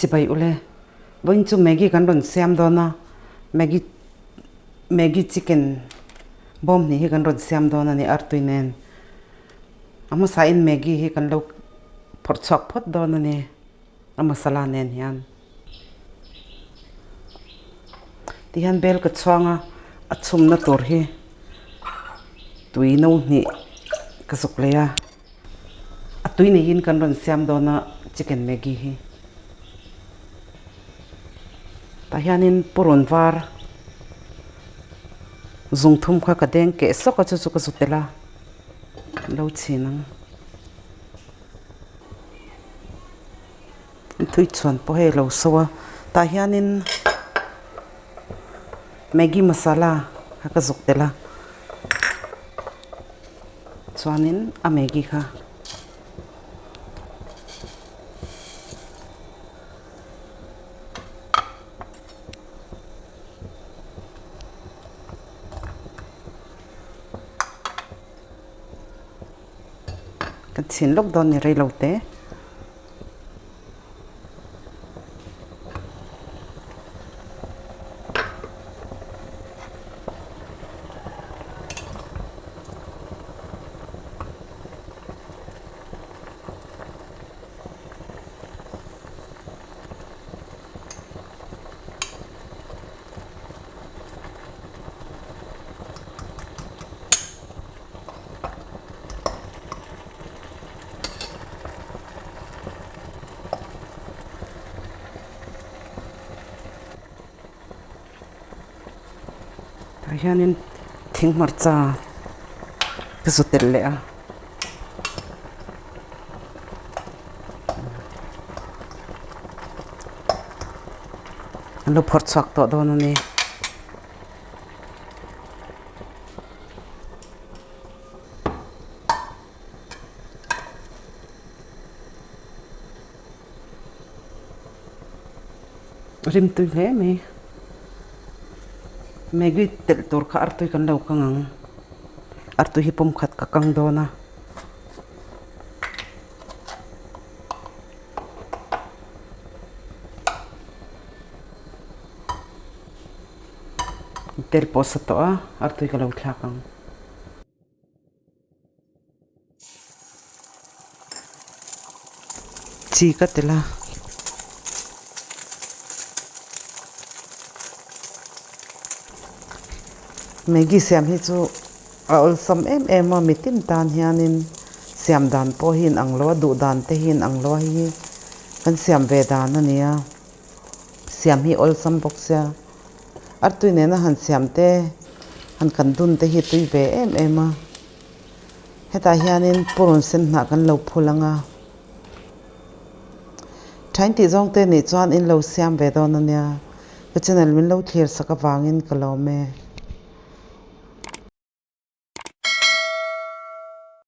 Chibai ule, vawiin chu Maggi kan rawn siam dawn a, Maggi Maggi chicken bawm hnih hi kan rawn siam dawn a ni artui nen. A hmasain Maggi hi kan lo phawrh chhuak phawt dawn a ni a masala nen hian. Tihian bel ka chhuang a, a chhumna tur hi tui no hnih ka zuk leh a. A tui neiin kan rawn siam dawn a chicken maggi hi. Tah hianin purun var zung thum kha ka deng keh sawk a chu chu ka zu tel a lo chhin ang. Tui chhuan pawh hei a lo so a tah hianin maggi masala kha ka zuk tel a. Chuanin a Maggi kha kan chhin lawk dawn ni rei lo te. Tah hianin thing hmarcha ka zu telh leh a. An lo phawrh chhuak tawh dawn a ni. Rim tui hle mai. Maggi telh tur kha artui kan lo kang ang. Artui hi pumkhat ka kang dawn a. Tel pawh sa tawh a, artui ka lo thlak ang. Chi ka tel a. Maggi siam hi chu a awlsam em em a, mitin tan hianin siam dan pawh hi inang lo a, duh dan te hi inang lo a, hei hi kan siam ve dan a nia. Siam hi awlsam bawk sia. Artui nena han siam te, han kan dun te hi tui ve em em a. Hetah hianin purun sen hnah kan lo phul ang a. Thain tih zawng te nih chuan in lo siam ve dawn a nia. Ka channel min lo thlir sak avangin ka lawm e.